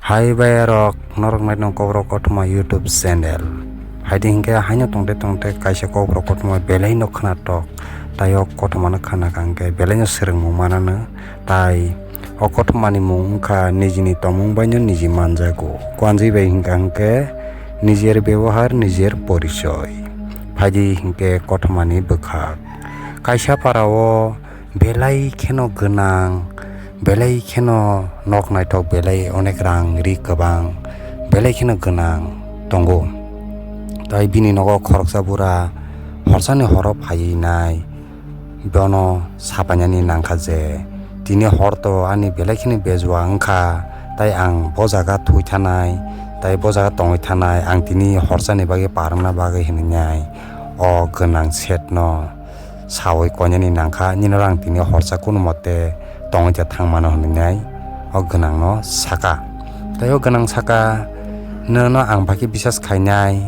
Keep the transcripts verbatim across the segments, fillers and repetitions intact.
Hai bayarok, norok naitong Kokborok Kothoma YouTube channel. Haidi hinkhe haino tongte tongte kaisa Kokborok Kothoma belai no khwnatok, tai o kothoma no khwna kangkhe belai no swrwngmung manano, tai o kothoma ni mung wngkha nijini tongmung bai no niji manjago. Kuanjwi bai hinkha hinkhe nijer bebohar nijer porichoy. Phaidi hinkhe kothoma ni bwkhak. Kaisa para o belai kheno gwnang, belai kheno nok naithok, belai onek rang ri kwbang, belai kheno gwnang tongo. Tai bini nogo khoroksa bura horsani horo phaiwi nai, bono sapainani nangkha je, "Tini hor to ani belai kheno bejua wngkha, tai ang bo jaga thwi thanai, tai bo jaga tongwi thanai, ang tini horsani bagwi parwngna bagwi," hinwi nai o gwnang setno sawi koinani nangkha, "Nini rang tini horsa kunu mote tongwi ta thang mano," hinwi nai o gwnangno saka. Tai o gwnang saka, "Nono ang bagwi bisas khainai,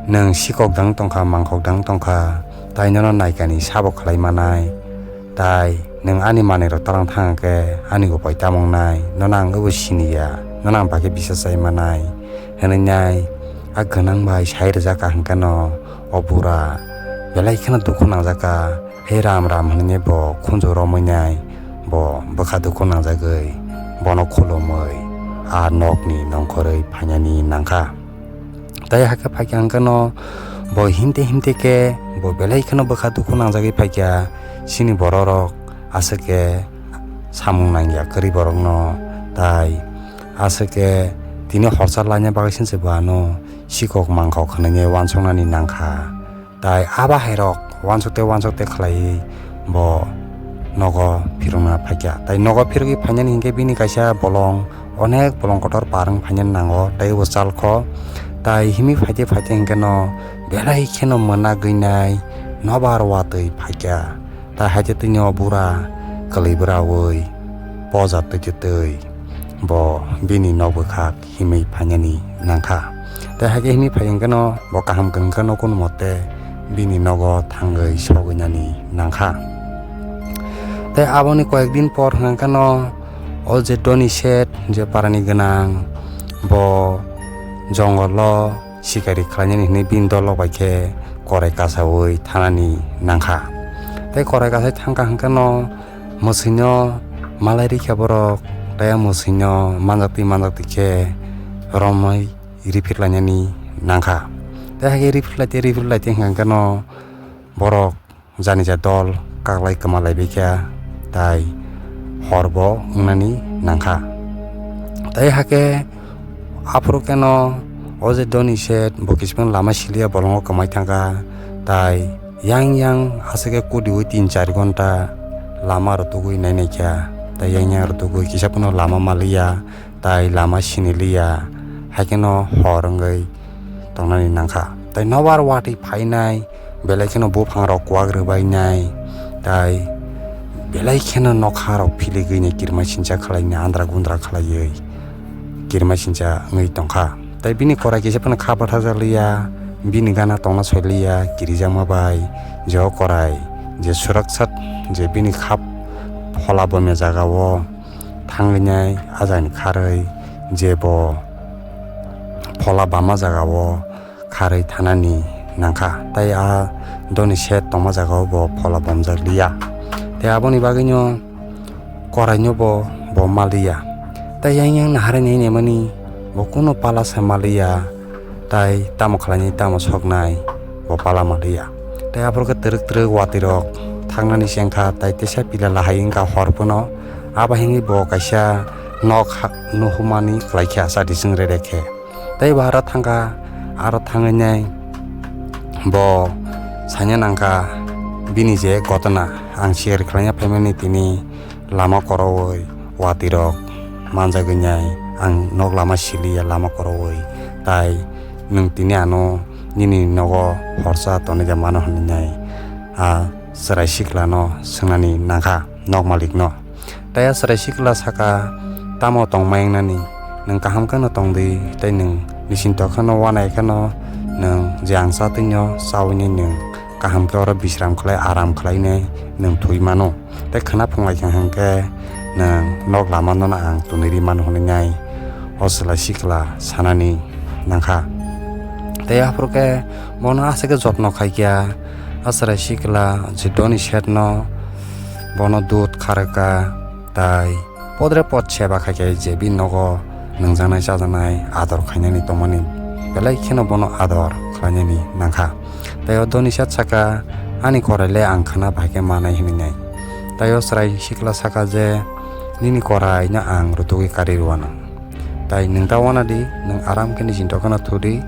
nwng sikok dang tongkha, mangkok dang tongkha, tai nono naikani sabo khlai manai, tai nwng ani manwirok talang thang khe ani upai tamung nai, nono ang obo siniya, nono ang bagwi bisas chai manai," hinwi nai a gwnang bai sai rwjak kha hwnkeno. O bura belai kheno dukhu nangjak kha, "He ram ram," hwnwi bo khunju romwi nai, bo bwkha dukhu nangjagwi bono khulumwi a nokni nongkhorwi phainani nangkha. Tai hakhe phaikha hwnkhe no bo himte himte khe bo belai kheno bwkha dukhu nangjagwi phaikha, chini bororok aswk khe samung nangya kwrwi borokno, tai aswk khe tini horsa laina bagwi swnse bo ano sikok mangkok hwnwi uansuknani nangkha. Tai a bahairok uansukte uansukte khlaiwi bo nogo phirokna phaikha. Tai nogo phirogwi phainani hinkhe bini kaisa bolong, onek bolong kotor par wng phainani nango, tai bo chalkho. Tai himwi phaite phaite hinkhe no belai kheno mwna gwinai nobar watwi phaikha. Tai haite tini o bura kwlwi bwrawi poja twi twi twi bo bini nok bwkhak himwi phainani nangkha. Tai hakhe himwi phai hwnkhe no bo kaham kwrwng khe no kunu mote bini nogo thangwi sogwi nani nangkha. Tai aboni koyek din por hwnkhe no o je Doni Seth je parani gwnang, bo jongolo sikari khlainani hwnwi bini dolo bai khe korai kasaui thanani nangkha. Tai korai kasai thangkha hwnkhe no mwswino malai rikha borok, tai a mwswino manjaktwi manjaktwi khe romwi riphir lainani nangkha. Tai hakhe riphir laite riphir laite hwnkha hwnkhe no borok jani ja dol kaklai kwma laibaikha, tai hor bo wngnani nangkha. Tai hakhe aphuru kheno o je Doni Seth bo kichipano lama siliya bolongo kwmai thangkha, tai yang yang aswk khe kudiui tin char ghonta lama rwtugwi nainaikha, tai yang yang rwtugwi kisa phano lama maliya, tai lama siniliya, haikheno hor wngwi tongnani nangkha. Tai nobar watwi phainai, belai kheno buphangrok kuak rwbainai, tai belai kheno nokharok philigwinai kirima sincha khlainai andra gundra khlaiwi kirima sincha wngwi tongkha. Tai bini korai kisa phano kha bwtharjakliya, bini gana tongna soiliya kirijakma bai, je o korai je suraksat je bini kha phola bomya jagao thangwi nai a jagani kharwi je bo phola bama jagao kharwi thanani nangkha, tai a Doni Seth tongma jagao bo phola bomjak liya. Tai aboni bagwino koraino bo, bo maliya. Tai yang yang naharani nemani bo kunu pala se maliya, tai tamo khlainai tamo soknai bo pala maliya. Tai aphuru khe twrwk twrwk watwi rok thangnani chengkha, tai teisa pila lahai wngkha hor phano. Abo hwnwi bo kaisa nok ha-, nuhumani khlaikha chati chwng rede khe. Tai bo aro thangkha, aro thangwi nai bo saina nangkha bini je gotona, "Ang share khlaina phaimani tini lama korowi watwi rok manjagwi nai, ang nok lama siliya lama korowi, tai nwng tini ano nini nogo horsa tonwi ja mano," hwnwi nai a chwrai siklano swngnani nangkha nok malikno. Tai a chwrai sikla saka, "Tamo tongma wngnani? Nwng kaham kheno tongdi, tei nwng nisintok kheno uanai kheno nwng je ang chatwino chawi nai nwng kaham khe oro bisram khlai aram khlainai nwng thwi mano. Tei khwna phunglai kha hwnkhe nwng nok lama nono ang twnwi ri mano," hwnwi nai o chwla sikla sanani nangkha. Tei aphuru khe bono aswk khe jotno khaikha, a chwrai sikla je Doni Sethno bono dud kharwkha, tai podre pod seba khaikha, je bini nogo nungjaknai chajaknai ador khainani tongmani belai kheno bono ador khlainani nangkha. Tai o Doni Seth saka, "Ani korai le ang khwna bahai khe manai," hinwi nai. Tai o chwrai sikla saka je, "Nini korai no ang rutugwi kari rwano. Tai nwng ta wana di, nwng aram khe ni jinto kheno thu di."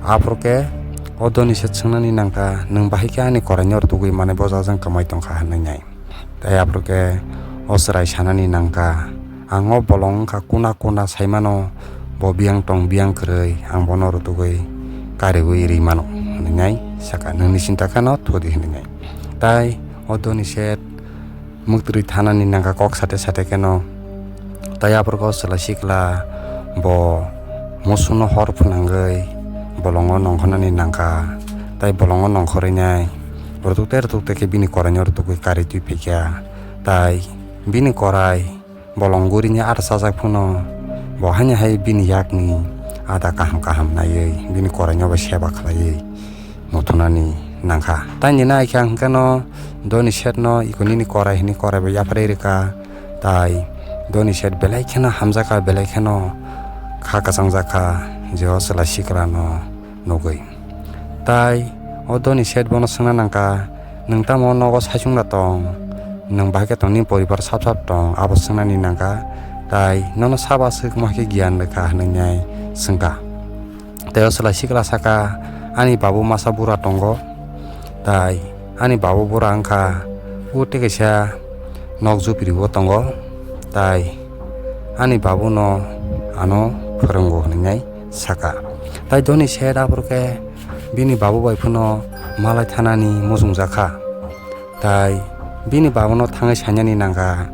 Aphuru khe o Doni Seth swngnani nangkha, "Nwng bahai khe ani korai no rutugwi manai bo jajang kwmai tongkha," hinwi nai. Tai aphuru khe o chwrai sanani nangkha, "Ang o bolong wngkha kuna kuna saimano, bo biyang tong biyang kwrwi, ang bono rutugwi kariwi ri mano," hinwi nai saka, "Nwngni chinta kheno thudi," hinwi nai. Tai o Doni Seth mwktwrwi thanani nangkha kok sate sate kheno. Tai aphuru khe o chwla sikla bo musuno hor phwnangwi bolongo nongkhornani nangkha. Tai bolongo nongkhorwi nai rwtuk te rwtuk te khe bini koraino rwtugwi kari twi phaikha. Tai bini korai bolong gurini ata chajak phano bo haino hai bini yakni ada kaham kaham naiwi bini koraino bai seba khlaiwi muthunani nangkha. Tai nini aikha hwnkhe no Doni Sethno iko nini korai hwnwi korai bai yapharwi rwkha. Tai Doni Seth belai kheno hamjakha, belai kheno kha kwchangjakha je o chwla siklano nugwi. Tai o Doni Seth bono swngna nangkha, "Nwng tamo nogo saichung da tong? Nwng bahai khe tong, nini poribar sap sap tong?" Abo swngnani nangkha. Tai, "Nono sabo aswk mo hai khe giyan rwkha?" hwnwi nai swngkha. Tai o chwla sikla saka, "Ani babu masa bura tongo, tai ani babu bura wngkha o tei kaisa nok jupiri o tongo, tai ani babu no ano phwrwngo," hwnwi nai saka. Tai Doni Seth aphuru khe bini babu bai phano malai thanani muchungjakha. Tai bini babuno thangwi sainani nangkha,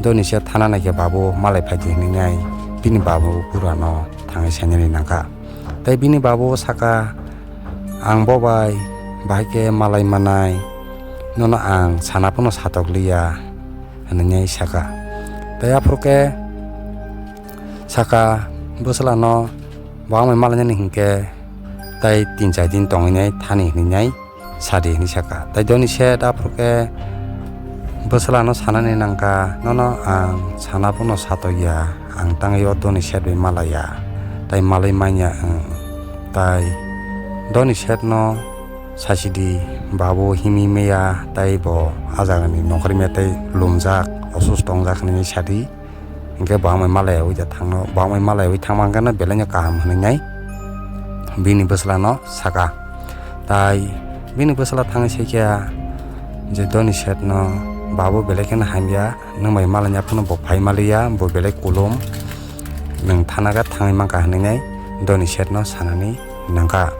Doni Seth thana naikhe babu malai phaidi hinwi nai bini babu burano thangwi sainani nangkha. Tai bini babu saka, "Ang bo bai bahai khe malai manai, nono ang sana phano satok liya," hinwi nai saka. Tai aphuru khe saka, "Bwswlano bo ang bai malainani hinkhe tai tin char din tongwi nai thani," hinwi nai sadi hinwi saka. Tai Doni Seth aphuru khe bwswlano sanani nangkha, "Nono ang sana phano satokya, ang tangwi o Doni Seth bai malaiya, tai malai manya wng." Tai Doni Sethno sasidi, "Babu himwi maya, tai bo a jagani nongkhorwi maya, tai lumjak, osusto wngjak," hinwi sadi. Hinkhe bo ang bai malaiwi da thangno, bo ang bai malaiwi thangma hwnkhe no belai no kaham hinwi nai bini bwsla no saka. Tai bini bwsla thangwi saikha je Doni Seth no, "Babu belai kheno hamya, nwng bai malaina phano bo phai maliya, bo belai kulum, nwng thana khe thangwi mankha," hinwi nai Doni Seth no sanani nangkha.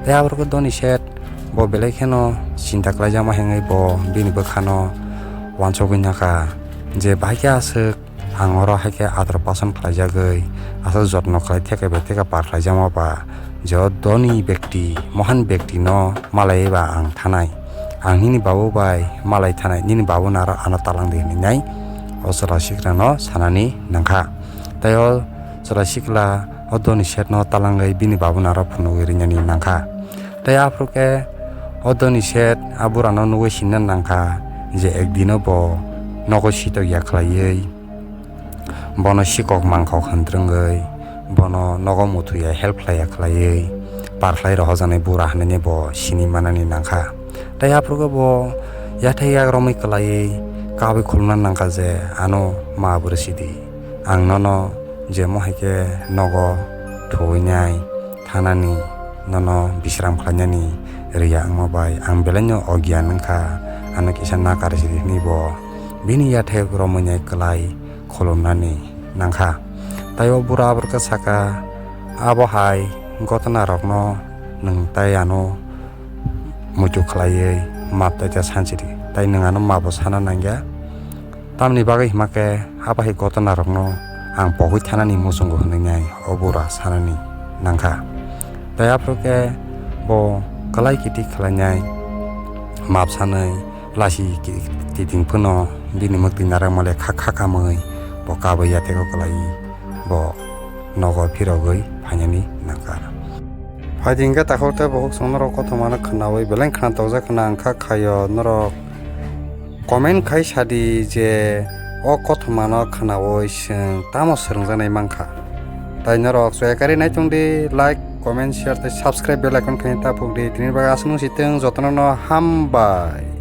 Tai aborok Doni Seth bo belai kheno chinta khlaijakma hwnwi bo bini bwkhano uansugwi nakha je bahai khe aswk ang oro hai khe ador pasan khlaijagwi, aswk jotno khlai theke bai theke par khlaijakma ba, je o dhoni bekti, mohan bekti no malaiwi ba ang thanai. Ang nini babu bai malai thanai, nini babu no aro ano talang di hinwi nai o chwla sikla no sanani nangkha. Tai o chwla sikla o Doni Seth no talangwi bini babu no aro phunugwi rinani nangkha. Tai aphuru khe o Doni Seth a bura no nugwi sinna nangkha je ekdino bo nogo sitok ya khlaiwi, bono sikok mangkok hwntrwngwi, bono nogo muthuya help khlaiya khlaiwi, par khlai rohojaknai bura hwnwi bo sini manani nangkha. Tai aphuru khe bo yathai yak romwi kwlaiwi kabui khulumna nangkha je, "Ano ma bwrwi sidi, ang nono je mo hai khe nogo thuwi nai thanani, nono bisram khlainani riya wngma bai ang belai no ogiyan wngkha, ano kisa nakar sidi," hwnwi bo bini yathai romwi nai kwlai khulumnani nangkha. Tai o bura aborok khe saka, "Abo hai gotona rokno nwng tai ano muitu khlaiwi map tai ta sansi di, tai nwng ano mabo sana nangya. Tamni bagwi hima khe abo hai gotona rokno ang pogwi thanani muchungo," hwnwi nai o bura sanani nangkha. Tai aphuru khe bo kwlai kiti khlainai map sanwi lasi ki-, kiting phano bini mwktwi narak male kha kha kamwi bo kabui ya tei kwlai. bo nogo phirogwi phainani nangkha. Phaidi hwnkhe takhuk tei bukhuk chwng norok kothomano khwnawi beleng khna tokjak khna wngkha khaio norok comment khai sadi je o kothomano khwnawi chwng tamo swrwngjaknai mankha. Tai norok chaya karwi naitongdi, like, comment, share tei subscribe bell icon khaina ta phukdi. Tini bagwi aswk nung sitwng jotono no hambai.